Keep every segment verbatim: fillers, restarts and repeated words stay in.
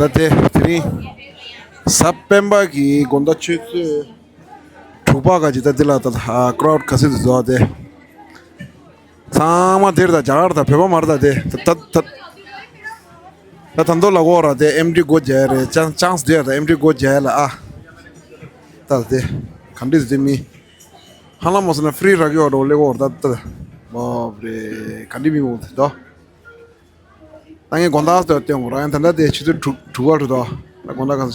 ད་དེ་དེ་རིང་གཟའ་སྤེན་པ་གི་དགོང་དག་ཆུ་ཚོད་དྲུག་པ་ག་ཅིག་ད་འདི་ལ་ད་ཀྲའུ་ཌི་ག་ཚོད་འདུག་ཟེར་བ་དེ། ཚང་མ་དེར་ད་རྒྱ་གར་ད་བོད་པ་མ་རེད་ད་དེ་ད་ད་ད་ད་ད་མདོ་ལ་གོ་ར་དེ་ཨེམ་ཌི་སྒོ་རྒྱག་རེད། ཅང་ཅང་སི་དེ་ད་ཨེམ་ཌི་སྒོ་རྒྱག་ལ་ཨ། ད་དེ་ག་འདྲི་ཟེར་མི་ཧ་ལམ་མོ་སོ་ན་ཧྥི་རི་རག་ཡོད་འགྲོ་ལེ་གོ་ར་ད་ད་ད་བབ་རེད། ག་འདྲི་མི་མོ་དེ་ད། ད་ངས་དགོང་དག་སྟོད་སྟོན་རང་ཡང་ད་ལྟ་དེ་ཆུ་ཚོད་དྲུག་དྲུག་པ་རུ་དོ། ད་དགོང་དག་གང་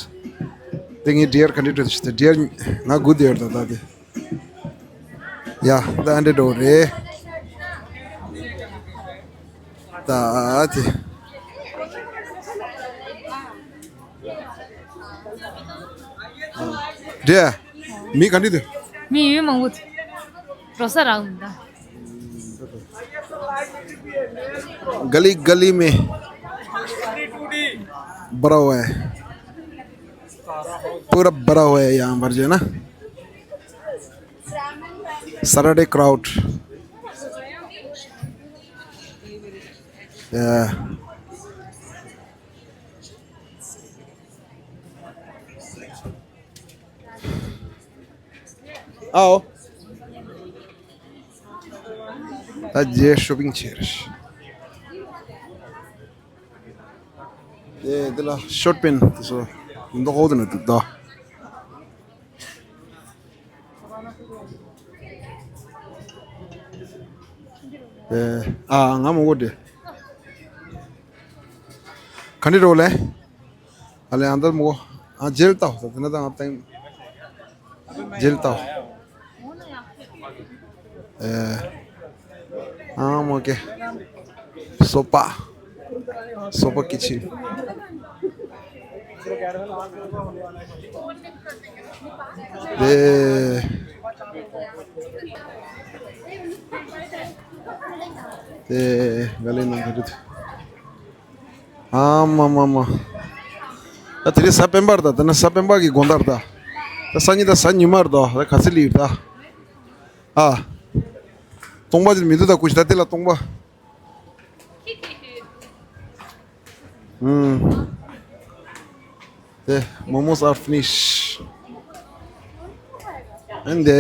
དེ་ངའི་ཌི་ཡར་ག་འདྲི་འགྲོ་དེ་ཌི་ཡར་ང་དགུ་དེ་ཡོད་ད་ད་དེ། ཡ་ད་ཨ་འདྲེ་འགྲོ་རེད། ད་དེ་འདྲེ་མི་ག་འདྲི་འདུག་མི་ཡོད་མང་པོ་འགྲོ་ས་རག་མི་འདུག गली गली में भरा हुआ है, पूरा भरा हुआ है यहाँ पर जो है ना, सैटरडे क्राउड। आओ। ད་རྗེས་ཤོ་པིང་བྱས་རེད། དེ་དེ་ལ་ཤོར་པིན་དེ་ཚོ་མདོག་ཁོག་དེ་ནས་འདུག་ད། དེ་ཨ་ང་མོ་གོ་དེ་ག་འདྲི་རོ་ལེ། ཨ་ལེ་ཨ་འདར་མོ་ཨ་ཇེལ་ཏའོ་ད་དེ་ན་ད་ང་ཏེང་ཇེལ་ཏའོ། ཨེ་ཨ་མོ་ཀེ་སོ་པ་སོ་པ་ཀི་ཆིན། དེ་དེ་ག་ལེ་ནང་ག་རེད། ཨ་མ་མ་མ། ད་དེ་རིང་གཟའ་སྤེན་པ་རེད་ད། དེ་ན་གཟའ་སྤེན་པ་གི་དགོང་དག་རེད་ད། ད་སང་ཉིན་ད་གཟའ་ཉི་མ་རེད་ད། ད་ག་ཚོད་ལི་རེད་ད། ཨ། སྟོང་པ་ཅིག་མི་འདུག་ད་ཀུ་ཤི་ད་དེ་ལ་སྟོང་པ། ཨུམ། དེ་མོ་མོས་ཨར་ཕི་ནིཤ། ཨན་དེ།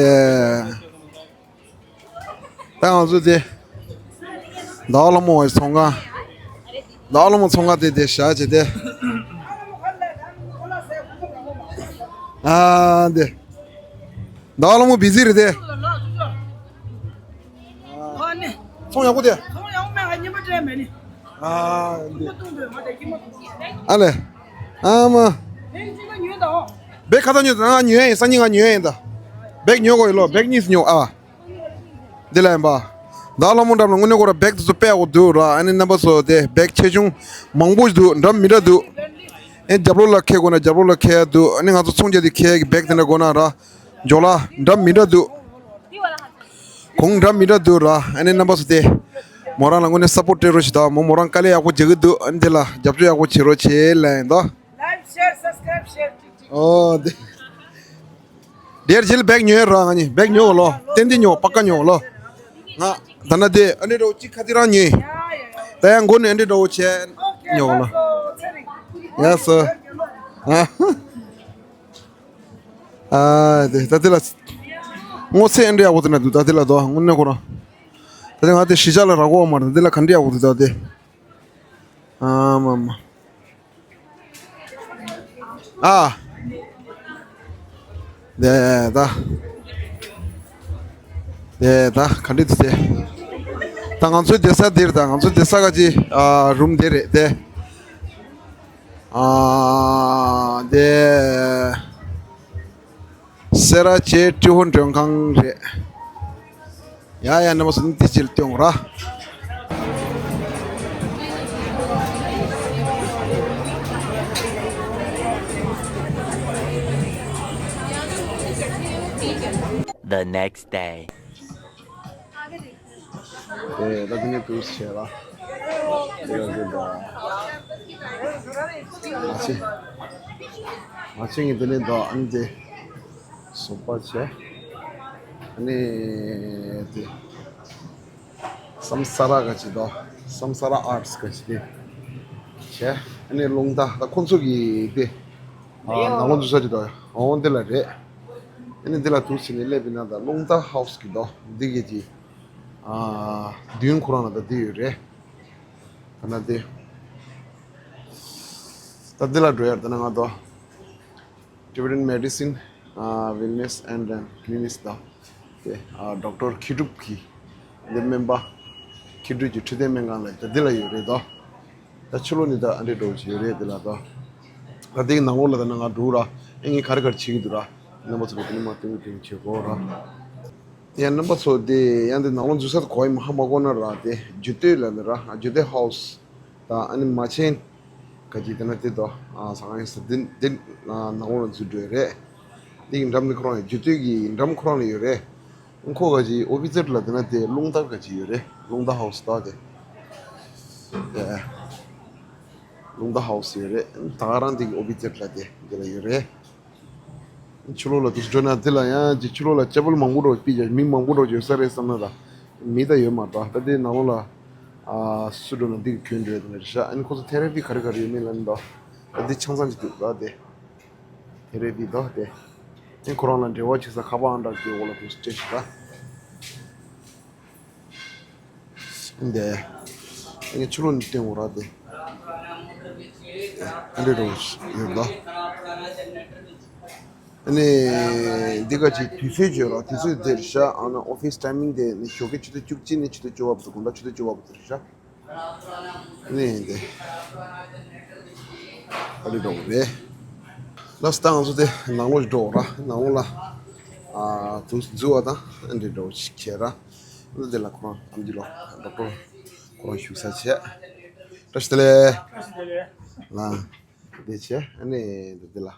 ད་ང་ཚོ་དེ། ཟླ་བ་ལྷ་མོ་བའི་ཚོང་ཁང་། ཟླ་བ་ལྷ་མོ་ཚོང་ཁང་དེ་དེ་བཞག་བྱས་ཏེ། ཨ་དེ། ཟླ་བ་ལྷ་མོ་བི་ཛི་རེད་དེ། ཚོང་ཡག་པོ་དེ། ཨ་དེ། ཨ་ལེ། ཨ་མ། བེག་ཁ་ཏ་ཉོས་ད་ང་ཉོས་ཡིན། སང་ཉིན་ང་ཉོས་ཡིན་ད། བེག་ཉོ་དགོས་ཡོད་ལོ། བེག་གཉིས་ཉོ་ཨ། འདི་ལ་ཡིན་པ། ཟླ་བ་ལྷ་མོ་འགྲམ་ལ་དངོས་གནས་ཁོ་ར་བེག་དེ་ཚོ་དཔེ་ཡག་པོ་འདུག་ར། ཨ་ནི་རྣམ་པ་ཚོ་དེ་བེག་ཆེ་ཆུང་མང་པོ་འདུག་འདྲ་མི་འདྲ་འདུག་ཨེ་རྒྱབ་ལོགས་ལ་འཁྱེར་དགོས་ན་རྒྱབ་ལོགས་ལ་འཁྱེར་ཡ་འདུག་ཨ་ནི་ང་ཚོ་ཚོང་རྒྱག་དུས་འཁྱེར་ཡ་གི་བེག་དེ་འདྲ་དགོས་ན་ར། འཇོག་ལ་འདྲ་མི་འདྲ་འདུག་གོང་འདྲ་མི་འདྲ་འདུག་ར། ཨ་ནི་རྣམ་པ་ཚོ་དེ་མོ་རང་ལ་དངོས་གནས་སབ་པོར་ཊི་སྤྲད་རོགས་ཞེས་དང་མོ་མོ་རང་དཀའ་ལས་ཡག་པོ་རྒྱག་གི་འདུག་ཨ་ནི་དེ་ལ་རྒྱབ་སྐྱོར་ཡག་པོ་བྱེད་རོགས་བྱེད་ལབ་ཡིན་ད། Like, share, subscribe, share. ཨོ་དེ། དེར་ཇིལ་བེག་ཉོས་ར། ང་གཉིས་བེག་ཉོ་ལོ། ཏན་ཏན་ཉོ། པ་ཀ་ཉོ་ལོ། ང་ད་ན་དེ་ཨ་ནི་རོ་ཅིག་ཁ་ཏི་རང་ཉོས། ད་ཡང་མགོ་ནས་ཨ་ནི་རོ་བྱས་ཉོ་ལོ། ཡ་སོ། ཨ་དེ་ད་དེ་ལ་སྔོ་ཚལ་ཨ་འདྲ་ཡག་པོ་དེ་ན་འདུག་ད་དེ་ལ་དོ་དངོས་གནས་ཁོ་རང་། ད་དེ་ང་དེ་གཞིས་ཆགས་ལ་རག་གོ་བ་མ་རེད། དེ་ལ་ག་འདྲ་ཡག་པོ་འདུག་ད་དེ། ཨ་མ་མ། ཨ། དེ་ད། དེ་ད་ག་འདྲ་དེ། ད་ང་ཚོའི་བསྡད་ས་འདིར་ད་ང་ཚོའི་བསྡད་ས་ག་ཅི་ཨ་རུམ་དེ་རེད་དེ། ཨ་དེ། སེ་ར་བྱེས་ཀྲི་ཧོ་མགྲོན་ཁང་རེད། ཡ་ཡ་རྣམ་པ་ཚོ་འདི་ཅིག་སྟོན་ར། The next day. དེ་ད་དེ་ནས་ཀུ་ཤེ་ལ། དེ་ཡོད་དེ་ད། མ་ཆེ། མ་ཆེ་ངས་དེ་ནས་ད་ཨ་ནི་དེ། སོ་པ་བྱས། ཨ་ནི་དེ། སམ་ས་ར་ག་ཅི་ད། སམ་ས་ར་ཨར་ཊི་སི་ག་ཅི་དེ། བྱས། ཨ་ནི་རླུང་རྟ་ད་ཁོང་ཚོ་གི་དེ་ཨ་ནང་ལོགས་འཛུལ་ས་ཅིག་དང་འོང་དེ་ལ་རེད། ཨ་ནི་འདི་ལ་འདུག་ཟེར་ནས་སླེབས་པ་ཡིན་ན་ད་རླུང་རྟ་ཧའུ་སི་གི་དོ་འདི་གི་ཅིག་ཨ་མདུན་ཁོ་རང་ལ་ད་འདི་ཡོད་རེད། ད་ན་འདི་ད་འདི་ལ་འགྲོ་ཡ་ད་ན་ང་དོ་Tibetan Medicine Wellness and Clinics དང་དེ་Doctor མཁས་གྲུབ་ཀྱི་འདི་སྨན་པ་མཁས་གྲུབ་ཀྱི་འཕྲོད་བསྟེན་སྨན་ཁང་ལ་ད་འདི་ལ་ཡོད་རེད་དོ། ད་ཕྱི་ལོགས་ནས་ད་ཨ་འདྲས་འགྲོ་གི་ཡོད་རེད་དེ་ལ་ད། ད་དེའི་ནང་ལོགས་ལ་ད་ན་ང་འགྲོ་ར་ཨེ་ངས་ག་རེ་ག་རེ་བྱེད་ཀྱི་འདུག་ར། རྣམ་པ་ཚོ་ལ་དེ་ནས་མ་སྟོན་གྱི་དེ་བྱེད་དགོས་ར། ཡང་རྣམ་པ་ཚོ་དེ་ཡང་དེ་ནང་ལོགས་འཛུལ་ས་གོ་ཡི་མ་ཧ་མ་གོ་ན་ར་དེ་ཇོ་སྟོད་ལ་ནི་ར་ཇོ་སྟོད་ཧའུ་སི་དང་ཨ་ནི་མ་ཆེན་ག་ཅིག་དེ་ན་དེ་དོ་ཟང་ཡིན་ས་དེ་དེ་ནང་ལོགས་ལ་འཛུལ་འགྲོ་ཡི་རེད། དེ་གི་འགྲམ་ནི་ཁོ་རང་ཡོད་ཇོ་སྟོད་ཀྱི་འགྲམ་ཁོ་རང་ལ་ཡོད་རེད། ཁོ་ག་ཅིག་ཨོ་པི་ཛེ་ཊི་ལ་དེ་ན་དེ་རླུང་རྟ་ག་ཅིག་ཡོད་རེད། རླུང་རྟ་ཧའུ་སི་ད་དེ། དེ་རླུང་རྟ་ཧའུ་སི་ཡོད་རེད། ད་ག་རང་དེ་གི་ཨོ་པི་ཛེ་ཊི་ལ་དེ་འདི་ལ་ཡོད་རེད། ཕྱི་ལོགས་ལ་དེ་འགྲོ་ན་དེ་ལ་ཡང་ཅིག་ཕྱི་ལོགས་ལ་ཅ་པལ་མང་པོ་འགྲོ་པི་ཅ་མི་མང་པོ་འགྲོ་ཡོད་ས་རེད་བསམ་ན་ད་མི་ད་ཡོད་མ་རེད། ད་དེ་ནང་ལོགས་ལ་ཨ་སུ་འགྲོ་ན་དེ་གི་གྱོན་འགྲོ་ཡ་དེ་ན་རེད་ཤག་ཨ་ནི་ཁོ་ཚོ་ཐེ་ར་པི་ག་རེ་ག་རེ་ཡོད་མེད་ལ་ནི་ད་ད་དེ་ཆང་ཚང་ཅིག་འདུག་ད་དེ། དེ་རེད་འདི་དོ་དེ། ཨེ་ཁོ་རང་ལ་འབྲེལ་བ་བྱེད་ས་ཁ་པར་ཨང་གྲངས་དེ་འོག་ལ་དུ་སྤྲད་ཤིག་ད། འདི། ཨེ་ཕྱི་ལོགས་ནས་བསྟན་འོ་ར་དེ། ཨ་འདྲས་རོ་ཡོད་ལ། ཨ་ནི་འདི་ག་ཅིག་དུས་ཚོད་བརྗོད་རོགས། དུས་ཚོད་འདིར་ཤ་ཨ་ན་ཨོ་ཕིས་ཊའི་མིང་དེ་ནི་ཞོགས་ཀའི་ཆུ་ཚོད་བཅུ་གཅིག་ནས་ཆུ་ཚོད་བཅུ་པ་བར་དུ་དགོང་དག་ཆུ་ཚོད་བཅུ་པ་བར་དུ་རེད་ཤ། ནས་དེ་ཨ་རི་འགྲོ་དགོས་རེད། ལགས་སོ་ད་ང་ཚོ་དེ་ནང་ལོགས་འགྲོ་ར། ནང་ལོགས་ལ་ཨ་དུ་འཛུལ་བ་དང་ཨ་འདྲས་འགྲོ་ཞིག་བྱས་ར། ཨ་འདི་ལ་ཁོ་རང་ཨ་འདི་ལོ་ཌོག་ཊར་ཁོ་རང་བཞུགས་ས་བྱས། བཀྲ་ཤིས་བདེ་ལེགས། བཀྲ་ཤིས་བདེ་ལེགས། ལ་དེ་བྱས་ཨ་ནི་འདི་འདི་ལ་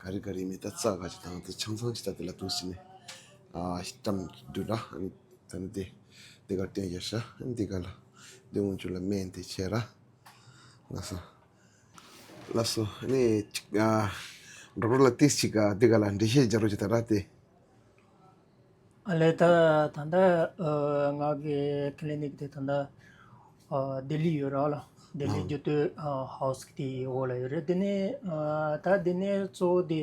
ག་རེ་ག་རེ་མེད་ད་རྩ་ག་ཅིག་དང་དེ་ཆང་ཚང་ཅིག་ད་དེ་ལ་འདུག་ཟིན་ནས་ཨ་བཀྲམ་འདུག་ར། ཨ་ནི། ད་ནི་དེ་འདི་ག་སྟོན་ཡ་ཤ་འདི་ག་ལ་འདི་འོང་ཆུ་ལ་སྨན་དེ་བྱས་ར། ལགས་སོ། ལགས་སོ་ནི་ཅིག་ཨ་ཌོག་ཊར་ལ་ཏིས་ཅིག་ཨ་འདི་ག་ལ་འགྲེལ་བཤད་རྒྱག་རོགས་ཅིག་ད་ར་དེ། ཨ་ལས་ད་ད་ལྟ་ཨ་ང་གི་ཀི་ལི་ནིག་དེ་ད་ལྟ་ཨ་ལྡི་ལི་ཡོད་ར་ལ། ལྡི་ལི་ཨང་ཇོ་སྟོད་ཨ་ཧའུ་སི་དེའི་འོག་ལ་ཡོད་རེད། དེ་ནས་ཨ་ད་དེ་ནས་གཙོ་བོ་དེ།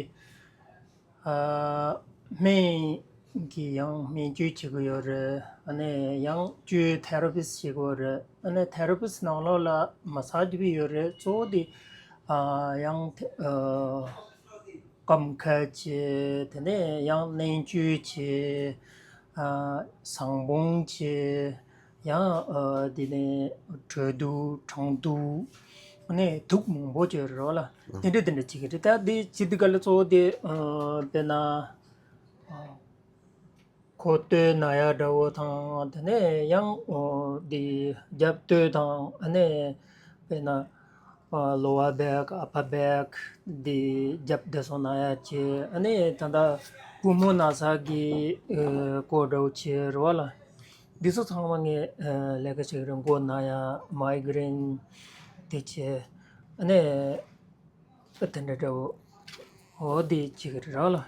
ཨ་སྨན་གྱི་ཡང་སྨན་བཅོས་བྱེད་ཀྱི་ཡོད་རེད། ཨ་ནི་ཡང་བཅོས་ཐེ་ར་པིས་བྱེད་ཀྱི་ཡོད་རེད། ཨ་ནི་ཐེ་ར་པིས་ནང་ལོགས་ལ་མ་སཱཇ་བྱེད་ཀྱི་ཡོད་རེད། གཙོ་བོ་དེ་ཨ་ཡང་ཐེ་ཨ་སྐམ་ཁ་བྱེད། དེ་ནས་ཡང་གནན་བཅོས་བྱེད། ཨ་ཟངས་བོང་བྱེད། ཡང་ཨ་དེ་ནས་དྲོད་བསྡུ་གྲང་བསྡུ། ཨ་ནི་དུག་མང་པོ་བྱེད་རོགས་ལ། དེ་འདྲ་དེ་འདྲ་བྱེད་ཀྱི་རེད། ད་དེ་བྱེད་དུས་ག་ལ་གཙོ་བོ་དེ་ཨ་དཔེར་ན་ཨ་མཁོ་སྟོད་ན་ཡ་འདྲ་བོ་དང་། དེ་ནས་ཡང་ཨ་དེ་རྒྱབ་སྟོད་དང་། ཨ་ནི་དཔེར་ན་ཨ་ལོ་ཝར་བེག་ཨ་པར་བེག་དེ་རྒྱབ་བསྡད་སོང་ན་ཡ་བྱེད། ཨ་ནི་ད་ལྟ་པུས་མོ་ན་ཚ་གི་ཨ་སྐོར་འདྲ་བོ་བྱེད་རོགས་ལ། འདི་ཚོ་ཚང་མ་ངས་ཨ་ལས་ཀ་བྱེད་ཀྱི་རེད། མགོ་ན་ཡ་མའི་གྷི་རེན་དེ་བྱས། ཨ་ནི་ཨ་དེ་འདྲ་འདྲ་བོ་འོ་དེ་བྱེད་ཀྱི་རེད་ར་ལ།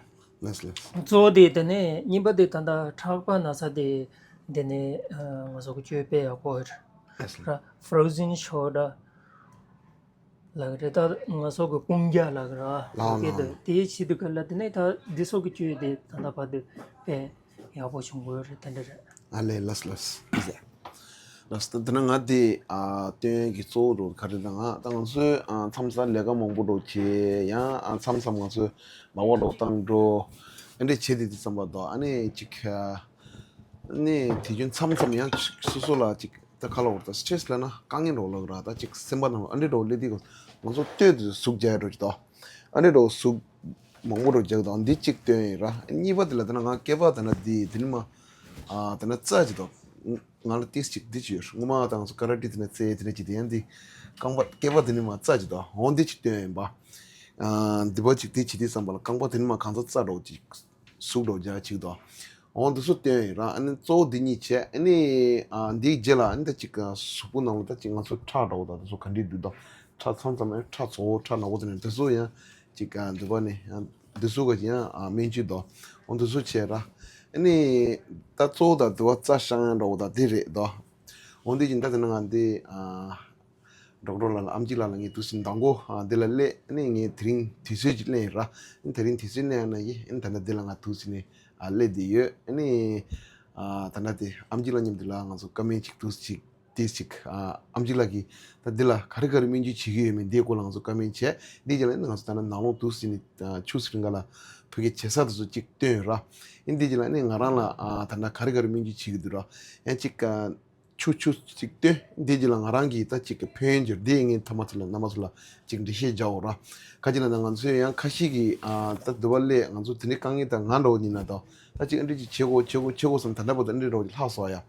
ལགས་ལགས། གཙོ་བོ་དེ་དེ་ནས་གཉིས་པ་དེ་ད་ལྟ་ཁྲག་པ་ན་ཚ་དེ་དེ་ནས་ཨ་ང་ཚོ་གི་བཅོས་དཔེ་ཡག་པོ་རེད། ལགས་ལགས། ར་ཕོ་རོ་ཛེན་ཤོལ་ཌར་ལབ་ཀྱི་རེད། ད་ང་ཚོ་གི་དཔུང་རྒྱ་ལབ་ཀྱི་རེད། ལགས་ལགས་ལགས། དེ་བྱེད་དུས་ག་ལ་དེ་ནས་ད་འདི་ཚོ་གི་བཅོས་དེ་ད་ལྟ་བར་དུ་དཔེ་ཡག་པོ་བྱུང་གི་ཡོད་རེད། དེ་འདྲ་རེད། ཨ་ལས་ལགས་ལགས། ལགས་ད་དེ་ན་ང་དེ་ཨ་སྟོན་གྱི་གཙོ་བོ་རུ་ག་རེ་ད་ང་ད་ང་ཚོས་ཨ་མཚམས་མཚམས་ལས་ཀ་མང་པོ་འགྲོ་བྱེད། ཡང་ཨ་མཚམས་མཚམས་ང་ཚོས་མ་བ་འགྲོ་བཏང་འགྲོ་ཨ་འདྲས་བྱེད་དེ་དེ་བསམ་པ་དོ། ཨ་ནི་ཅིག་ཨ་ནི་དུས་རྒྱུན་མཚམས་མཚམས་ཡང་ཅིག་སོ་སོ་ལ་ཅིག་ད་ཁ་ལོ་བར་ད་སི་ཊེ་རེ་སི་ལབ་ན་དཀའ་ངལ་འགྲོ་ལབ་ར། ད་ཅིག་སེམས་པ་ནང་ཨ་འདྲས་འགྲོ་སླེབས་དུས་ང་ཚོ་ལྟོས་དུས་ཟུག་རྒྱག་འགྲོ་ཅིག་དོ། ཨ་འདྲས་འགྲོ་ཟུག་མང་པོ་འགྲོ་རྒྱག་དང་འདི་གཅིག་སྟོན་ཡིན་ར། གཉིས་པ་དེ་ལ་དེ་ན་ང་སྐེད་པ་དེ་ན་འདི་དེ་ནི་མ་ཨ་དེ་ན་རྩ་ཅིག་དང་ང་ལ་ཏིས་ཅིག་འདི་ཅིག་ཡོད། སྔོན་མ་དང་ང་ཚོ་ཀ་ར་ཏི་དེ་ན་རྩེ་དེ་ན་ཅིག་དེ་ཡང་འདི་རྐང་པ་སྐེད་པ་དེ་ནི་མ་རྩ་ཅིག་དང་འོ་འདི་ཅིག་སྟོན་ཡིན་པ། ཨ་འདི་པ་ཅིག་འདི་ཅིག་འདི་བསམ་པ་ལ་རྐང་པ་དེ་ནི་མ་གང་ཚ་རྩ་འགྲོ་ཅིག་ཟུག་འགྲོ་རྒྱག་ཅིག་དང་འོ་འདི་ཚོ་སྟོན་ཡིན་ར། ཨ་ནི་གཙོ་བོ་འདི་གཉིས་བྱས། ཨ་ནི་ཨ་འདིའི་རྗེས་ལ་ཨ་ནི་ད་ཅིག་གཟུགས་པོ་ནང་ལ་ད་ཅིག་ང་ཚོ་ཁྲག་འགྲོ་དང་དེ་ཚོ་ག་འདྲས་འདུག་དང་ཁྲག་མཚམས་མཚམས་ཨ་ཁྲག་ཚོ་ཁྲག་ནག་པོ་དེ་ནི་དེ་ཚོ་ཡང་། ཅིག་ཨ་འདི་པ་ནི་ཨ་འདི་ཚོ་ག་ཅིག་ཡང་ཨ་སྨན་བཅོས་དོ། འོ་འདི་ཚོ་བྱས་ར། ཨ་ནི་ད་གཙོ་བོ་ད་འདི་པ་རྩ་བཤང་ཡ་འགྲོ་བ་ད་འདི་རེད་དོ། འོ་འདི་ཅིག་ད་དེ་ན་ང་འདི་ཨ་ འགྲོགས་འགྲོགས་ལ་ལ་ཨམ་ཆི་ལ་ལ་ངས་དུས་ཚོད་མདང་དགོང་ཨ་འདི་ལ་སླེབས། ཨ་ནི་ངས་དེ་རིང་དུས་ཚོད་ཅིག་ལེན་ཡིན་ར། ཨ་ནི་དེ་རིང་དུས་ཚོད་ལེན་ཡ་ན་ཡིན། ཨ་ནི་ད་ལྟ་འདི་ལ་ང་དུས་ཚོད་ནས་ཨ་སླེབས་བསྡད་ཡོད། ཨ་ནི་ཨ་ད་ལྟ་དེ་ཨམ་ཆི་ལ་མཉམ་དུ་ལ་ང་ཚོ་བཀའ་མོལ་ཅིག་དུས་ཅིག་དེ་ཅིག་ཨ་ཨམ་ཆི་ལགས་ཀྱིས་ད་འདི་ལ་ག་རེ་ག་རེ་སྨན་བཅོས་བྱེད་ཀྱི་ཡོད་མེད་འདིའི་སྐོར་ལ་ང་ཚོ་བཀའ་མོལ་བྱས། འདི་རྗེས་ལ་ནི་ང་ཚོ་ད་ནང་ནང་ལོགས་དུས་ཟིན་ནས་ཨ་ཆུ་ཚོད་རིང་ག་ལ་ཕ་གི་བྱེད་ས་དེ་ཚོ་གཅིག་སྟོན་ར། ཨིན་འདི་རྗེས་ལ་ནི་ང་རང་ལ་ཨ་ད་ནང་ག་རེ་ག་རེ་སྨན་བཅོས་བྱེད་ཀྱི་འདུག་ར། ཡང་གཅིག་ཨ་ཆུ་ཆུ་གཅིག་སྟོན། འདི་རྗེས་ལ་ང་རང་གིས་ད་གཅིག་གི་ཕན་ཡོན་འབྱོར་འདི་ངས་ཐ་མ་ཚོ་ལ་རྣམ་པ་ཚོ་ལ་གཅིག་འགྲེལ་བཤད་རྒྱག་འོ་ར། ཁ་ཅིག་ལ་ན་ང་ཚོས་ཡང་ཁ་ཤས་ཀྱིས་ཨ་ད་འདི་བ་ལས་ང་ཚོ་དེ་འདྲའི་དཀའ་ངལ་དང་ང་འདྲ་བོ་ཡིན་ན་ད་ད་གཅིག་ཨ་འདྲ་ཅིག་བྱེད་དགོས་བྱེད་དགོས་བྱེད་དགོས་བསམ་ད་ལྟ་བར་དུ་ཨ་འདྲ་འདྲ་བོ་ཅིག་ལྷག་སོང་ཡ།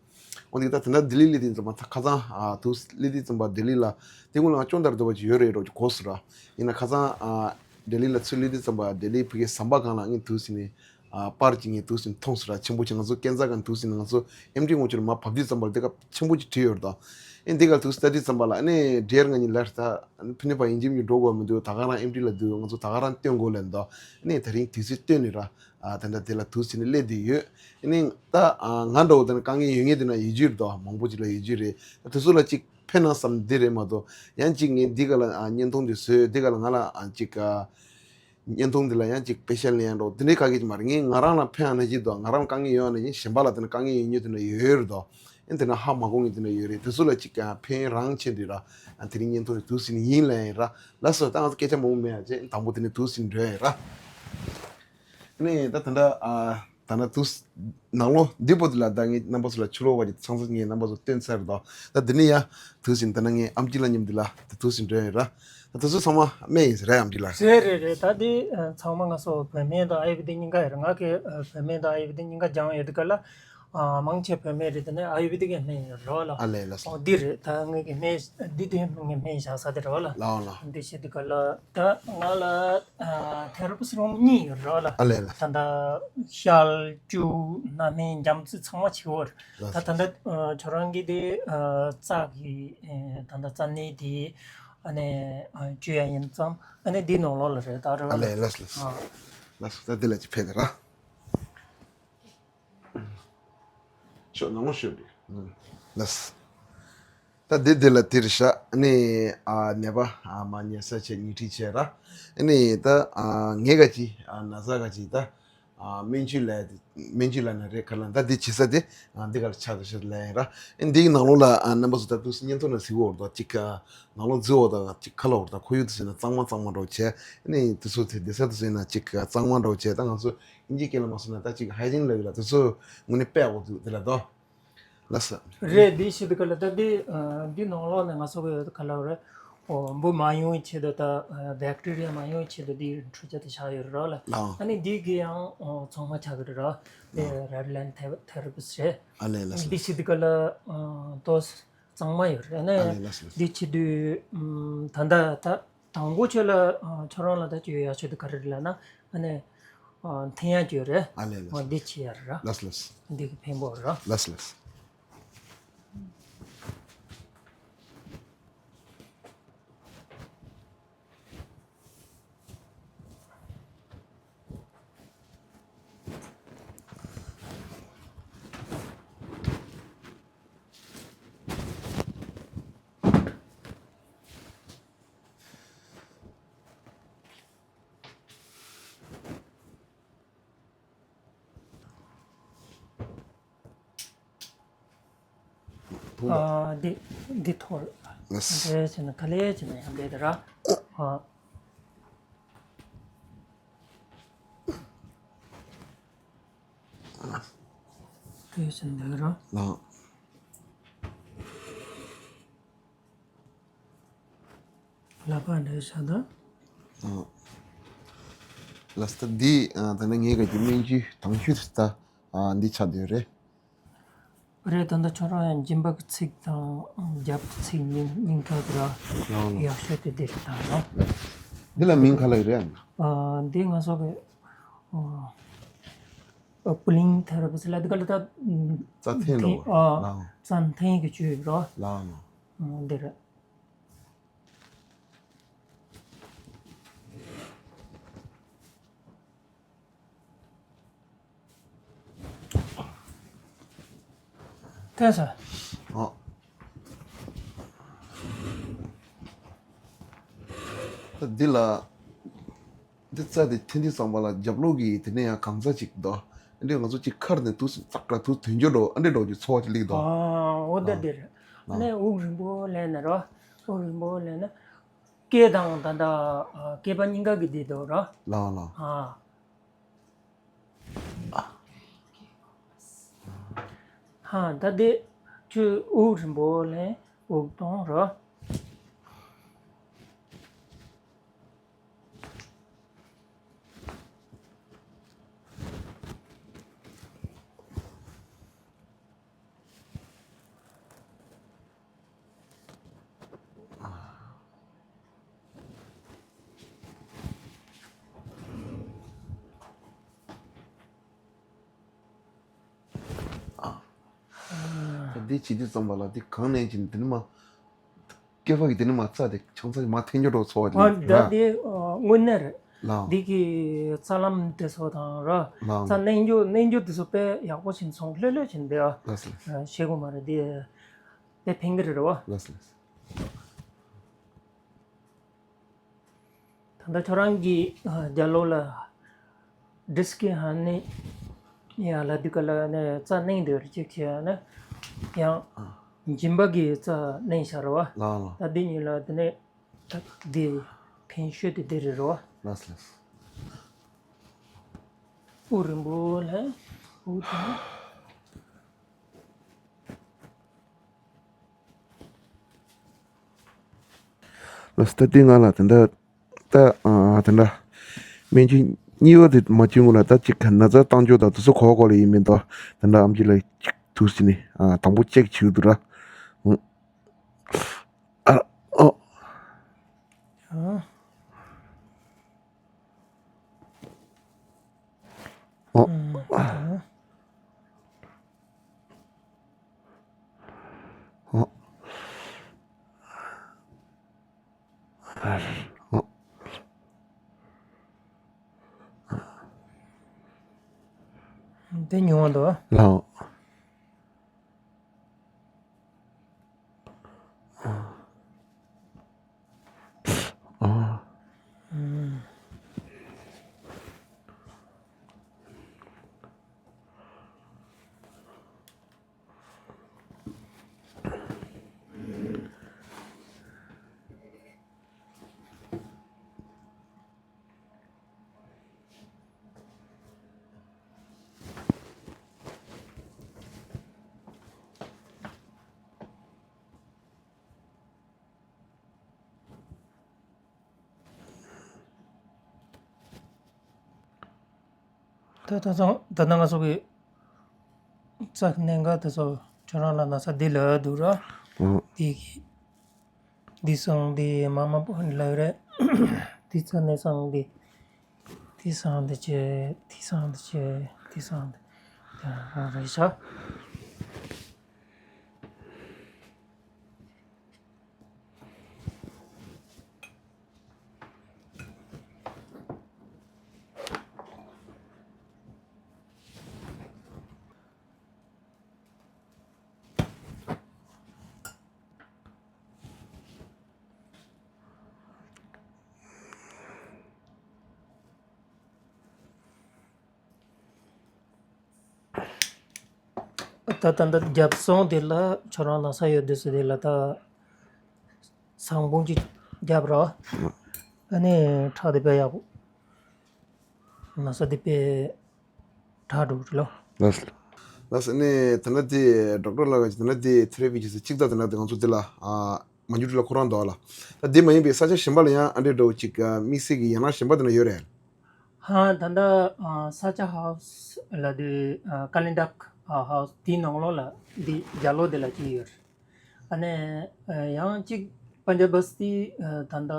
འོན་ཏེ་ད་དེ་འདྲ་ལྡི་ལི་སླེབས་དུས་ཙམ་པ་ད་ཁ་སང་ཨ་དུས་སླེབས་དུས་ཙམ་པ་ལྡི་ལི་ལ་དེ་སྔོན་ལ་ང་སྐྱོན་ལྟར་འདུག་པ་ཅིག་ཡོད་རེད་རོགས་ཀྱི་གོ་སོང་ར། ཡིན་ན་ཁ་སང་ཨ་ལྡི་ལི་ལ་ཚུར་སླེབས་དུས་ཙམ་པ་ལྡི་ལི་ཕ་གི་ཟམ་པ་སྒང་ལ་ངས་དུས་ཟིན་ནས་ཨ་པར་ཅིག་ངས་དུས་ཟིན་མཐོང་སོང་ར། ཆེན་པོ་ཅིག་ང་ཚོ་སྐས་འཛེག་སྒང་དུས་ཟིན་ནས་ང་ཚོ་ཨེམ་ཌི་ངོ་ཆུ་ལ་མར་བབས་དུས་ཙམ་པ་ལ་དེ་ག་ཆེན་པོ་ཅིག་བྲིས་ཡོད་རེད་ད། ཨེ་འདི་ག་དུས་ལྟ་དུས་ཙམ་པ་ལ་ཨ་ནི་ཌི་ཡར་ང་གཉིས་ལར་ད་ཕི་ནི་པ་ཡིན་གཅིག་མིན་གཅིག་འགྲོ་དགོས་མི་འདུག་ད་ག་རང་ཨེམ་ཌི་ལ་འདུག་ང་ཚོ་ད་ག་རང་སྟོན་དགོས་ལབ་འདུག་ཨ་ནི་དེ་རིང་དུས་ཚོད་བཏོན་ནས་ར། ཨ་ད་ལྟ་དེ་ལ་དུས་ཟིན་ནས་སླེབས་བསྡད་ཡོད། ཨ་ནི་ད་ཨ་ང་འདྲ་བོ་དེ་ན་དཀའ་ངལ་ཡོད་མཁན་དེ་ན་ཡོད་རྒྱུ་རེད་དོ། མང་པོ་ཅིག་ལ་ཡོད་རྒྱུ་རེད། དེ་ཚོ་ལ་ཅིག་ཕན་ན་བསམ་འདི་རེད་མ་གཏོགས་ཡང་ཅིག་ངས་འདི་ག་ལ་ཨ་བརྙན་ཐུང་འདི་བཟོས་འདི་ག་ལ་ང་ལ་ཨ་ཅིག་ཨ་བརྙན་ཐུང་འདི་ལ་ཡང་ཅིག་པེ་ཤལ་ལེན་ཡང་འགྲོ་འདི་འདྲའི་ག་གེ་ཅིག་མ་རེད། ངས་ང་རང་ལ་ཕན་ཨ་ན་ཅིག་དོ། ང་རང་དཀའ་ངལ་ཡོད་ཨ་ན་ཅིག་གཞན་པ་ལ་དེ་ན་དཀའ་ངལ་ཡོད་མཁན་དེ་ན་ཡོད་རེད་དོ། ཨ་དེ་ན་ཧ་མ་གོ་མཁན་དེ་ན་ཡོད་རེད། དེ་ཚོ་ལ་ཅིག་ཨ་ཕན་རང་ཆེ་འདི་ར། ཨ་དེ་རིང་བརྙན་ཐུང་འདི་དུས་ཟིན་ཡིན་ལབ་ཡིན་ར། ལགས་སོ། ད་ང་ཚོ་སྐད་ཆ་མང་པོ་མེད་ཡ་བྱས་དང་པོ་དེ་ནས་དུས་ཟིན་འགྲོ་ཡ་ཡིན་ར། ནས་ད་ད་ལྟ་ཨ་ད་ལྟ་དུས་ནང་ལོ་འདི་པོ་འདི་ལ་ད་ངས་རྣམ་པ་ཚོ་ལ་ཕྱི་ལོགས་པ་ཅིག་ཚང་ས་ངས་རྣམ་པ་ཚོ་སྟོན་ཚར་དོ། ད་འདི་ནས་ཡ་དུས་ཟིན་ད་ནང་ངས་ཨམ་ཆི་ལ་མཉམ་འདི་ལ་ད་དུས་ཟིན་འགྲོ་ཡ་ཡིན་ར། ད་དུས་ཚོད་ཚང་མ་སྨན་ཡིན་ཟེར་ར་ཨམ་ཆི་ལ། རེད་རེད་རེད། ད་འདི་ཨ་ཚང་མ་ང་ཚོ་བོད་སྨན་དང་ཨ་ཡུར་བེ་དིག་གཉིས་ཀ་ཡོད་རེད། ང་གི་ཨ་བོད་སྨན་དང་ཨ་ཡུར་བེ་དིག་གཉིས་ཀ་སྦྱངས་ཡོད་དུས་ག་ལ་ཨ་མང་ཆེ་བོད་སྨན་རེད། དེ་ནས་ཨ་ཡུར་བེ་དིག་གི་སྨན་ཡོད་རེད་བ་ལ། ཨ་ལས་ལགས་སོ། ཨོ་འདི་རེད། ད་ངས་ཀྱི་སྨན་འདི་དེ་ངས་སྨན་བཞག་ས་དེ་རེད་བ་ལ། ལའོ་ལ། འདི་བྱེད་དུས་ག་ལ་ད་ང་ལ་ཨ་ཐེ་ར་པི་སི་རུམ་གཉིས་ཡོད་རེད་བ་ལ། ཨ་ལས་ལ། ད་ད་ཤལ་བཅུ་སྣ་སྨན་རྒྱ་མཚོ་ཚང་མ་བྱེད་འོར། ལགས་ད་ད་ད་ཨ་ཁྱོད་རང་གི་དེ་ཨ་རྩ་གི་ཨ་ད་ད་རྩ་ནད་དེ་ཨ་ནི་ཨ་བཅོས་ཡ་ཡིན་ཙང་ཨ་ནི་འདི་ནང་ལོགས་ལ་རེད་ད་རེད་བ་ཨ་ལ། ལས་ལགས་ལགས། ཨ། ལགས་སོ། ད་འདི་ལ་ཅིག་ཕེབས་དེ་ར། ཤོག་ནང་ལོགས་ཤོག་དེ། ལགས། ད་འདི་འདི་ལ་དེར་བཞག་ནས་ཨ་ནད་པ་ཨ་མ་ཉལ་ས་བྱས་ཉལ་ཁྲི་བྱས་ར། ནས་ད་ཨ་ངས་ག་ཅི་ཨ་ན་ཚ་ག་ཅི་ད་ཨ་སྨན་བཅོས་ལ་སྨན་བཅོས་ལ་ན་རེད་ག་ལ་ད་འདི་བྱེད་ས་དེ་ཨ་འདི་ག་ལ་ཆགས་ཏེ་ཤོད་ལ་ཡིན་ར། འདིའི་ནང་ལོགས་ལ་ཨ་རྣམ་པ་ཚོ་ད་དུས་སུ་བརྙན་ཐུང་ན་གཟིགས་འོར་དོ་ཅིག་ཨ་ནང་ལོགས་འཛུལ་འོ་ད་ཅིག་ཁ་ལ་འོར་ད་ཁོར་ཡུག་དུ་ཟེར་ན་གཙང་མ་གཙང་མ་འགྲོ་བྱས་ནས་དུས་ཚོད་དེ་བསྡད་ས་དུ་ཟེར་ན་ཅིག་གཙང་མ་འགྲོ་བྱས་ད་ང་ཚོ་ཨིན་ཇི་སྐད་ལ་མ་སོང་ན་ད་ཅིག་ཧའི་ཇིན་ལབ་ཡོད་ལ་དེ་ཚོ་དངོས་གནས་དཔེ་ཡག་པོ་འདུག་དེ་ལ་དོ། ལགས་སོ། རེད། འདི་ཞིག་དུ་ག་ལ་ད་འདི་འདི་ནང་ལོགས་ནས་ང་ཚོ་གི་ག་ལ་རེད། འོ་འབུ་མ་ཡོང་བའི་ཆེད་དུ་ད་བེག་ཊི་རི་ཡ་མ་ཡོང་བའི་ཆེད་དུ་འདི་འཕྲུལ་ཆས་དེ་ཆགས་ཡོད་རེད་ལ། ལའོ། ཨ་ནི་འདི་གི་ཡང་ཚང་མ་ཆགས་ཀྱི་རེད་ར། དེ་རེད་ལན་ཐེ་ར་པི་སི་རེད། ཨ་ལས་ལགས་སོ། འདི་ཞིག་དུ་ག་ལ་དོ། གཙང་མ་ཡོད་རེད་ཨ་ནི། ཨ་ལས་ལགས་སོ། འདི་བྱེད་དུས་ཨམ་ད་ལྟ་ད་དང་པོ་ཁྱོད་ལ་ཨ་ཁྱོད་རང་ལ་ད་ཁྱོད་ཡག་ཤོས་དེ་ག་རེ་རེད་ལབ་ན་ཨ་ནི་ཨ་འཐེན་ཡག་ཅིག་ཡོད་རེད། ཨ་ལས་ལགས་སོ། འོ་འདི་བྱེད་ཡག་རེད་ར། ལགས་སོ་ལགས་སོ། འདི་གི་ཕན་པོ་རེད་ར། ལགས་སོ་ལགས་སོ། ཨ་འདི་འདི་ཐོར། ལགས། འདི་བྱས་ན་ག་ལེ་བྱས་ན་ཡང་འདི་དེ་ར། ཨ། འདི་བྱས་ན་འདི་ར། ལགས། ལག་པ་འདྲ་བྱ་དང་། ཨ། ལགས་སོ། འདི་ཨ་ད་ནི་ངའི་ག་གི་སྨན་བཅོས་དང་ཤོས་ད་ཨ་འདི་ཆགས་བསྡད་ཡོད་རེད། རེད། ད་ལྟ་ཁྱོད་རང་ཡང་སྦྱིན་པ་གི་ཚིག་དང་རྒྱབ་ཀྱི་ཚིག་སྙིང་སྙིང་ཁྲག་དེ་ར་ཡག་ཤོས་དེ་འདི་རེད་ད་ར། འདི་ལ་མིང་ག་ལ་ཡོད་རེད། ཨ་འདི་ང་ཚོ་གི་ཨ་པུ་ལིང་ཐེ་ར་པི་སི་ལ་འདི་ག་ལ་ད་རྩ་འཐེན་འགྲོ་བ་ཨ་ལའང་རྩ་འཐེན་གི་བཅོས་ར་ལའང་འདི་རེད། ཐོན་སོང་། ཨོ། ད་འདི་ལ། འདི་རྩྭ་དེ་འཐེན་དུས་ཙམ་པ་ལ་རྒྱབ་ལོགས་ཀྱི་དེ་ནས་ཡང་གང་ས་ཅིག་འདུག་ཨ་འདྲས་ང་ཚོ་ཅིག་ཁར་ནས་དུས་སུ་ཙག་ཙག་དུས་ཐོན་རྒྱུ་འགྲོ་ཨ་འདྲས་འགྲོ་རྒྱུ་ཚོར་བ་ཅིག་སླེབས་འདུག་ཨ་འོ་ད་ཨ་འདི་རེད། ཨ་ནས་དབུགས་རིང་པོ་ལེན་ན་རོ། དབུགས་རིང་པོ་ལེན་ན། སྐེ་དང་ད་ལྟ་སྐེད་པ་གཉིས་ཀ་གི་འདི་འདུག་རོ། ལགས་ལགས། ཨ། ཧ་ད་དེ་ཁྱོད་དབུགས་རིང་པོ་ལེན། དབུགས་གཏོང་རོ། ད་འདི་བྱེད་དུས་ཙམ་པ་ལ་འདི་གང་ནས་ཀྱི་འདི་ནི་མ། སྐེད་པ་གི་འདི་ནི་མ་རྩ་དེ་ཆང་ས་མ་འཐེན་རྒྱུ་འགྲོ་ཚོར་བ་ཨ་ཅིག་ད་འདི་དངོས་གནས་རེད། ལགས། འདི་གི་རྩ་ལམ་དེ་ཚོ་དང་ར། ལགས། རྩ་གནོན་རྒྱུ་གནོན་རྒྱུ་དེ་ཚོ་དཔེ་ཡག་པོ་ཕྱིན་སོང་། ལྷོད་ལྷོད་ཕྱིན་འདི་ཨ། ལགས་སོ། ཤེས་དགོས་མ་རེད་འདི། དཔེ་ཕན་གི་རེད་ར་བ། ལགས་སོ་ལགས་སོ། ད་ལྟ་ཁྱོད་རང་གི་རྒྱབ་ལོགས་ལ་ཌིསྐི་ཧར་ནི་ཡ་ལ་དུ་ག་ལ་ནས་རྩ་གནོན་འདོད་རེ་ཅིག་བྱས་ན་ཡང་མཇིང་པ་གི་རྩ་གནོན་བྱ་ར་བ། ལགས་ལགས། ད་འདི་གཉིས་ལ་དེ་ནས་ད་འདི་ཕན་ཤོས་དེ་འདི་རེད་ར་བ། ལགས་ལགས། དབུགས་རིང་པོ་ལ་དབུགས་དང་། ལགས་སོ། ད་འདི་ང་ལ་དེ་འདྲ་ད་ཨ་དེ་འདྲ་སྨན་བཅོས་གཉིས་པ་དེ་མ་བྱུང་གོང་ལ་ད་ཅིག་ན་ཚ་བཏང་རྒྱུ་དང་དེ་ཚོ་གོ་གོ་ལ་ཡིན་མིན་དོ། དེ་འདྲ་ཨམ་ཆི་ལ་ཅིག་ཐུགས་སྲིད་ནི་ཨ་དང་པོ་ཅེག་བྱེད་དུ་ར། ཨ་ཨོ། ཨོ། ཨོ། དེ་ཉུང་བ་འདུག་ལའོ། ད་ད་ཚང་ད་ནང་ང་ཚོ་གི་རྩ་གནད་འགག་དེ་ཚོ་ཁྱོད་རང་ལ་ན་ཚ་འདི་ལ་འདུག་ར། འདི་གི་འདི་སང་འདི་མ་མ་པོ་ལ་རེད། འདི་ཚ་ནས་སང་འདི། འདི་སང་འདི་ཅེ། འདི་སང་འདི་ཅེ། འདི་སང་འདི། ད་ར་རེད་ཤག་ད་ད་ད་རྒྱབ་སོང་དེ་ལ་ཁྱོད་རང་ན་ཚ་ཡོད་དུས་སུ་དེ་ལ་ད་ཟངས་བུམ་གཅིག་རྒྱབ་རོགས། ཨ་ནི་ཁྲག་དེ་དཔེ་ཡག་པོ། ན་ཚ་དེ་དཔེ་དྲག་འགྲོ་གི་རེད་ལོ། ལགས་སོ། ལགས་སོ། ཨ་ནི་ད་ལྟ་དེ་ཌོག་ཊར་ལགས་ཀྱིས་ད་ལྟ་དེ་ཐེ་རེ་པི་བྱེད་ས་གཅིག་ད་ད་ལྟ་དེ་ང་ཚོ་དེ་ལ་ཨ་མ་འཇུ་ཊི་ལ་ཁོ་རང་འདུག་ཨ་ལ། ད་དེ་མ་ཡིན་པའི་ས་ཆ་གཞན་པ་ལ་ཡང་ཨ་འདྲས་འགྲོ་གཅིག་དམིགས་བསལ་གྱི་ཡན་ལག་གཞན་པ་དེ་འདྲ་ཡོད་རེད། ཧ་ད་ལྟ་ཨ་ས་ཆ་ཧའུ་སི་ལ་དེ་ཨ་ཀ་ལི་ཌག་ཨ་ཧའུ་སི་དེའི་ནང་ལོགས་ལ་དེ་རྒྱབ་ལོགས་དེ་ལ་གཅིག་ཡོད་རེད། ཨ་ནི་ཨ་ཡང་གཅིག་པན་ཇབ་བསྟི་ཨ་ད་ལྟ་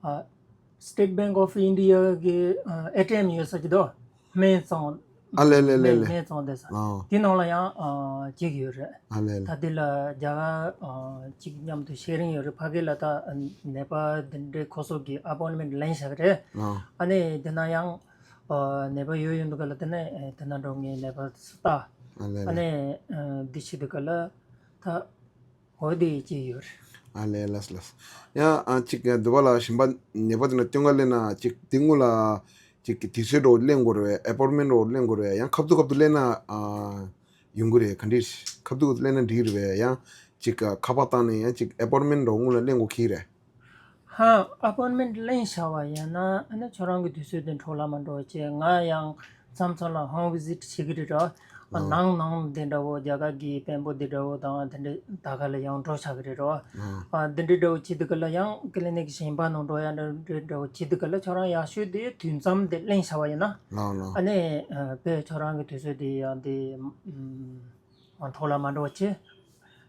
ཨ་State Bank of India གི་ཨ་ཨེ་ཊི་ཨེམ་ཡོད་ས་ཅིག་འདུག་སྨན་བཙོང་། ཨ་ལེ་ལེ་ལེ་ལེ། སྨན་བཙོང་བསྡད་ས། ཨ། དེ་ནང་ལ་ཡང་ཨ་གཅིག་ཡོད་རེད། ཨ་ལེ་ལེ། ད་དེ་ལ་རྒྱ་གར་ཨ་གཅིག་མཉམ་དུ་ཤེ་རིང་ཡོད་རེད། ཕ་གི་ལ་ད་ནད་པ་དེ་འདྲའི་ཁོ་ཚོ་གི་ཨ་པོན་མེན་ཊི་ལེན་བཞག་རེད། ཨ། ཨ་ནི་དེ་ན་ཡང་ཨ་ནད་པ་ཡོད་ཡོད་འདུག་ག་ལ་དེ་ནས་ཨ་དེ་ན་འགྲོ་ངས་ནད་པ་ཚོ་ལྟ། ཨ་ལེ་ལེ། ཨ་ནི་ཨ་འདི་བྱེད་འདུག་ག་ལ་ད། འོ་དེ་ཅི་ཡོད། ཨ་ལས་ལགས་ལགས། ཡང་ཨ་ཅིག་འདི་པ་ལ་གཞན་པ་ནད་པ་དེ་ན་སྟོན་ཁ་ལེན་ན་ཅིག་དེ་སྔོན་ལ་ཅིག་དུས་ཚོད་འགྲོ་ལེན་དགོས་རེད་པས། ཨེ་པོན་མེན་འགྲོ་ལེན་དགོས་རེད་པས། ཡང་ཁ་ཐུག་ཁ་ཐུག་ལེན་ན་ཨ་ཡོང་གི་རེད། ག་འདྲས་ཁ་ཐུག་ཁ་ཐུག་ལེན་ན་འགྲིག་རེད་པས། ཡང་ཅིག་ཁ་པར་བཏང་ནས་ཡང་ཅིག་ཨེ་པོན་མེན་འགྲོ་སྔོན་ལ་ལེན་དགོས་ཀྱི་རེད། ཧ། ཨ་པོན་མེན་ལེན་བྱ་བ་ཡིན་ན་ཨ་ནི་ཁྱོད་རང་གི་དུས་ཚོད་དེ་འཕྲོ་བརླག་མ་འགྲོ་བ་བྱས། ང་ཡང་མཚམས་མཚམས་ལ་ཧོམ་ཝི་ཟིཊ་བྱེད་ཀྱི་རེད་རོ། ཨ། ནང་ནང་དེ་འདྲ་བོ་རྒྱ་གར་གྱི་དཔོན་པོ་དེ་འདྲ་བོ་དང་དེ་འདྲ་ད་ག་ལ་ཡང་འགྲོ་བྱ་གི་རེད་རོ། ཨ། ཨ་དེ་འདྲ་འདྲ་བོ་བྱེད་དུས་ག་ལ་ཡང་ཀི་ལི་ནིག་གཞན་པ་ནང་འགྲོ་ཡ་འདྲ་འདྲ་བོ་བྱེད་དུས་ག་ལ་ཁྱོད་རང་ཡག་ཤོས་དེ་དུས་མཚམས་དེ་ལེན་བྱ་བ་ཡིན་ན། ལགས་ལགས། ཨ་ནི་ཨ་དཔེ་ཁྱོད་རང་གི་དུས་ཚོད་དེ་ཡང་དེ་ཨ་འཕྲོ་བརླག་མ་འགྲོ་བ་བྱས།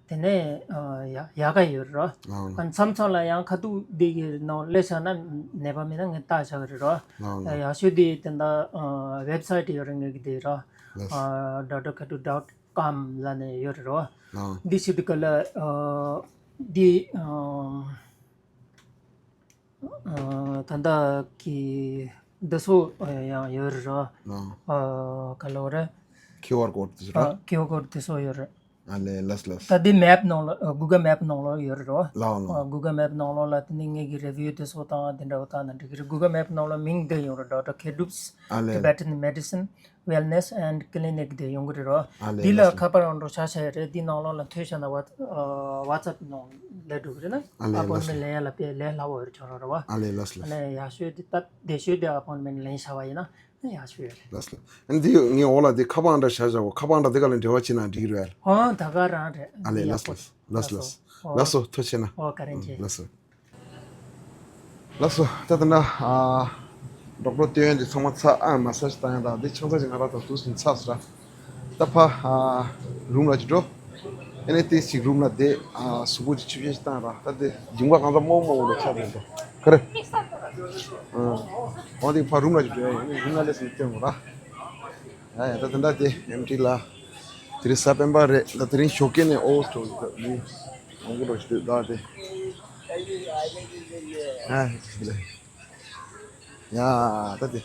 དེ་ནས་ཨ་ཡ་ཡག་ག་ཡོད་རེད་རོ། ལགས་ལགས། ཨ་མཚམས་མཚམས་ལ་ཡང་ཁ་ཐུག་འདི་གི་ནང་སླེབས་བྱས་ན་ནད་པ་མིན་ན་ངས་ལྟ་བྱ་གི་རེད་རོ། ལགས་ལགས། ཡག་ཤོས་དེ་དེ་འདྲ་ཨ་ཝེབ་སའིཊ་ཡོད་རེད་ངེད་ཀྱི་དེ་རོ། ལགས། ཨ་ཌོག་ཊར་ཁ་ཐུག་ཌོཊ་ཀོམ་ལབ་ནས་ཡོད་རེད་རོ། ལགས། འདི་བྱེད་དུས་ག་ལ་ཨ་འདི་ཨ་ཨ་ད་ལྟ་གི་འདི་ཚོ་ཡང་ཡོད་རེད་རོ། ཨ། ཨ་ག་ལབ་རེད། ཁིའུ་ཨར་ཀོཌ་དེ་ཚོ་ར། ཨ་ཁིའུ་ཨར་ཀོཌ་དེ་ཚོ་ཡོད་རེད། ཨ་ལས་ལགས་ལགས། ད་འདི་མེབ་ནང་ལ་ཨ་གུ་གལ་མེབ་ནང་ལ་ཡོད་རེད་རོ། ལགས་ལགས། ཨ་གུ་གལ་མེབ་ནང་ལོགས་ལ་དེ་ནི་ངེད་ཀྱི་རི་བིའུ་དེ་ཚོ་དང་དེ་འདྲ་བོ་བཏང་ན་འགྲིག་གི་རེད། གུ་གལ་མེབ་ནང་ལ་མིང་འདི་ཡོང་རེད། ཌོག་ཊར་ཁེ་ཌུབ་སི། ཨ་ལས། Tibetan Medicine Wellness and Clinic དེ་ཡོང་གི་རེད་རོ། ཨ་ལས་འདི་ལ་ལགས་ལགས། ཁ་པར་རང་འགྲོ་ཆ་ཆ་ཡོད་རེད། འདི་ནང་ལོགས་ལ་ཐོས་བྱས་ན་ཝ་ཨ་ཝ་ཙབ་ནང་ལ་འགྲོ་གི་རེད་ན། ཨ་ལས་ཨ་པོན་ལགས་མེན་ལགས། ལེན་ཡ་ལ་དཔེ་ལས་སླ་བོ་ཡོད་ཆོག་རོ་ར་བ། ཨ་ལས་ལགས་ལགས། ཨ་ལས་ཡག་ཤོས་དེ་སྟབས་བདེ་ཤོས་དེ་ཨ་པོན་མེན་ལེན་བྱ་བ་ཡིན་ན་ཡག་ཤོས་ཡོད་རེད། ལགས་ལགས། ཨ་ནི་འདི་ངའི་འོག་ལ་འདི་ཁ་པར་འདྲ་བཞག་བཞག་གོ། ཁ་པར་འདྲ་འདི་ག་ལ་འབྲེལ་བ་བྱེད་ན་འགྲིག་རེད། ཧོ་ད་ག་རང་རེད། ཨ་ལས་འདི་ཡག་ལགས་པོ་ལགས། ལགས་ལགས། ལགས་སོ། ལགས་སོ། ཐུགས་རྗེ་ཆེ་གནང་། ཨོ་བཀའ་དྲིན་ཆེ། ལགས་སོ། ལགས་སོ། ད་ལྟ་ན་ཨ་ཌོག་ཊར་སྟོན་ཡོན་དེ་ཚང་མ་ཚར། ཨ་མ་སཱ་ཇི་བཏང་ཡ་དང་དེ་ཆང་ས་ཅིག་ང་རང་དང་དུས་སུ་ཚར་སོང་ར། ད་ཕ་ཨ་རུམ་ལ་ཅིག་འགྲོ། ཨ་ནི་ཏིས་ཅིག་རུམ་ལ་བསྡད། ཨ་གཟུགས་པོ་ཅིག་ཆུ་ཤེལ་ཅིག་བཏང་ར། ད་དེ་འཇིང་པ་གང་ཚ་མོག་མོག་འགྲོ་ཆགས་བསྡད་འདུག་ག་རེ། ཨ་འོ་དེ་ཕ་རུམ་ལ་ཅིག་འགྲོ་ཡ་ཡིན། རུམ་ལ་སླེབས་སོང་སྟོན་དགོས་ར། ཡ་ཡ་ད་དེ་འདྲ་དེ་ཨེམ་ཊི་ལ་དེ་རིང་གཟའ་སྤེན་པ་རེད། ད་དེ་རིང་ཞོགས་ཀས་ནས་ཨོ་ཐོ་མི་ཨང་གོ་འགྲོ་ཞིག་འདུག་ད་དེ། ཡ་ཡ་དེ་ལས་ཡ་ད་དེ་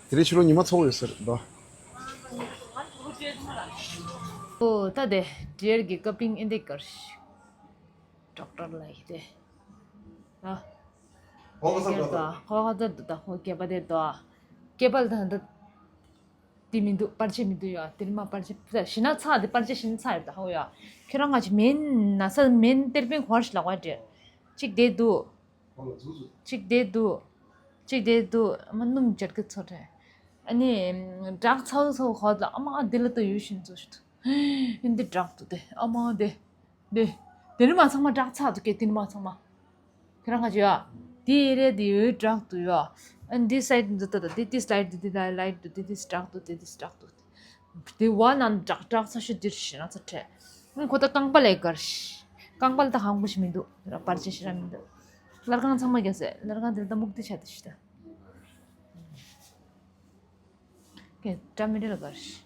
དེ་རིང་ཕྱི་ལོགས་ཉི་མ་ཚ་པོ་ཡོད་ས་རེད་འདུག་ཨོ་ད་དེ་ཌི་ཡར་གི་ཀ་པིང་ཨེ་འདི་གར་ཤི་ཌོག་ཊར་ལ་ཡི་དེ། ཨ། ཧོ་ག་ས་ཀྱེར་ཏོ། ཧོ་ག་ད་དུ་ད་ཧོ་སྐེད་པ་དེ་ཏོ། སྐེད་པ་ལ་ད་ད། དེ་མི་འདུག་པར་ཆས་མི་འདུག་ཡ། དེ་མ་པར་ཆས་ཞི་ན་ཚ་དེ་པར་ཆས་ཞི་ན་ཚ་ཡོད་ད་ཧོ་ཡ། ཁྱོད་རང་ང་ཅི་མེན་ན་ས་མེན་ཏེར་པེན་ཧོར་ཤི་ལ་ཝ་ཏེ། གཅིག་དེ་འདུག་གཅིག་དེ་འདུག་གཅིག་དེ་འདུག་ཨ་མ་སྣུམ་འབྱར་གི་ཚོ་རེད། ཨ་ནི་བྲག་ཚ་ཚ་ཧོ་ལ་ཨ་མ་དེ་ལ་ཏོ་ཡུལ་ཤིན་ཚོ་ཤི་ཏུ། འདི་བྲག་ཏུ་དེ་ཨ་མ་དེ། དེ། དེ་རིང་མ་ཚང་མ་བྲག་ཚ་དུ་སྐད་དེ་རིང་མ་ཚང་མ། ཁྱེད་རང་ང་ཅི་ཡ། དེ་ཨེ་རེད་དེ་ཡོད་བྲག་ཏུ་ཡ། ཨ་འདི་སའིཌ་འདི་ལྟ་ད་དེ་དེ་སའིཌ་འདི་དེ་ལའི་ལའིཊ་འདི་དེ་དེ་བྲག་ཏུ་དེ་དེ་བྲག་ཏུ། དེ་བ་ན་བྲག་བྲག་ཚ་ཤོད་འདིར་ཤི་ན་ཚ་ཁྲེ། ཁོ་ད་རྐང་པ་ལས་དཀར་ཤི། རྐང་པ་ལ་ད་ཧང་པོ་ཤི་མི་འདུག་ར་པར་ཆས་ཤི་ར་མི་འདུག་ལར་རྐང་ཚང་མ་རྒྱ་སེ་ལར་རྐང་དེ་ལ་ད་མུག་དེ་ཆ་དེ་ཤི་ད། ཀེ་ཀྲ་མི་རེ་ལ་གར་ཤི།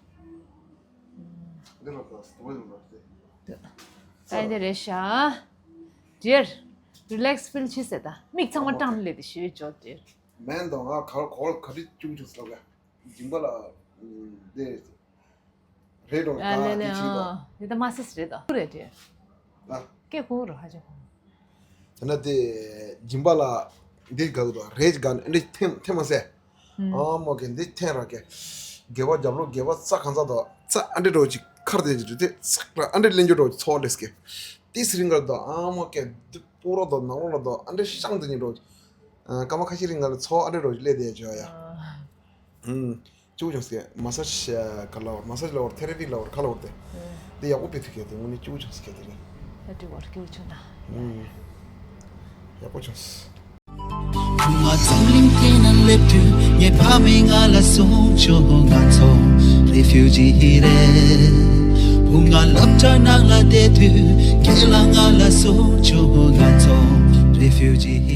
འདི་ལ་གར་ཤི། ད་འདི་རེད་ཤ། ཌི་ཡར། རི་ལེག་སི་ཕིལ་བྱེད་ཟེར་ད། མིག་ཚང་མ་སྐྲངས་ལེ་དེ་ཤི་ཇོ་ཌི་ཡར། མེན་དང་ང་གར་གོར་ག་རེ་བཅུག་བཅུག་ཟེར་བ། འཇིམ་པ་ལ། འདི། རེད་འགྲོ་ཨ་ད་ལེ་ལེ་དེ་བྱེད་དོ། ཨ། དེ་ད་མ་སེ་སི་རེད་དོ། རེད་དེ། ཨ། ཀེ་ཧུ་རོ་ཧ་ཅང་ཧུ། དེ་ན་དེ་འཇིམ་པ་ལ་འདི་དགའ་གི་དོ་རེད་དགའ་ནི་འདི་ཐེམ་ཐེམ་མ་སེ། ཨ་མོ་ཀེ་འདི་ཐེམ་ར་ཀེ། དགེ་བ་རྒྱབ་ལོ་དགེ་བ་རྩ་གང་ཚ་དོ་རྩ་ཨ་འདྲེ་འགྲོ་ཅིག་ཁར་དེ་ཅིག་དེ་ཚག་ར་ཨ་འདྲེ་ལེན་རྒྱུ་འགྲོ་ཚོགས་ལེས་ཀེ། ཏི་སི་རིང་གར་དོ་ཨ་མོ་ཀེ་འདི་སྤུ་རོ་དོ་ནང་ལོ་ལ་དོ་ཨ་འདྲེ་ཤང་དེ་ཉིད་འགྲོ། སྐར་མ་ཁ་ཤས་རིང་གར་ཚོགས་ཨ་འདྲེ་འགྲོ་ཅིག་ལེ་དེ་ཅོ་ཡ། ཨ། ཨུམ། གཅིག་པུ་བྱུང་སྐད། མ་སཱ་ཇི་ག་ལ་བར། མ་སཱ་ཇི་ལ་བར་ཐེ་ར་པི་ལ་བར་ཁ་ལ་བར་ཏེ། ཨེ། འདི་ཡག་པོ་དཔེ་ཐུག་སྐད་དེ་དངོས་གནས་གཅིག་པུ་བྱུང་སྐད་དེ་རེད། ཨེ་དེ་བར་གཅིག་པུ་བྱུང་ན། ཨུམ། ཡག་པོ་བྱུང་། བུ་ང་འཛམ་གླིང་སྟེང་ན་སླེབས་དུས་ངའི་ཕ་མས་ང་ལ་གསུངས་བྱུང་ང་ཚོ་རེ་ཕིའུ་ཇི་རེད། བུ་ང་སློབ་གྲྭ་ནང་ལ་བསྡད་དུས་རྒན་ལགས་ང་ལ་གསུངས་བྱུང་ང་ཚོ་རེ་ཕིའུ་ཇི།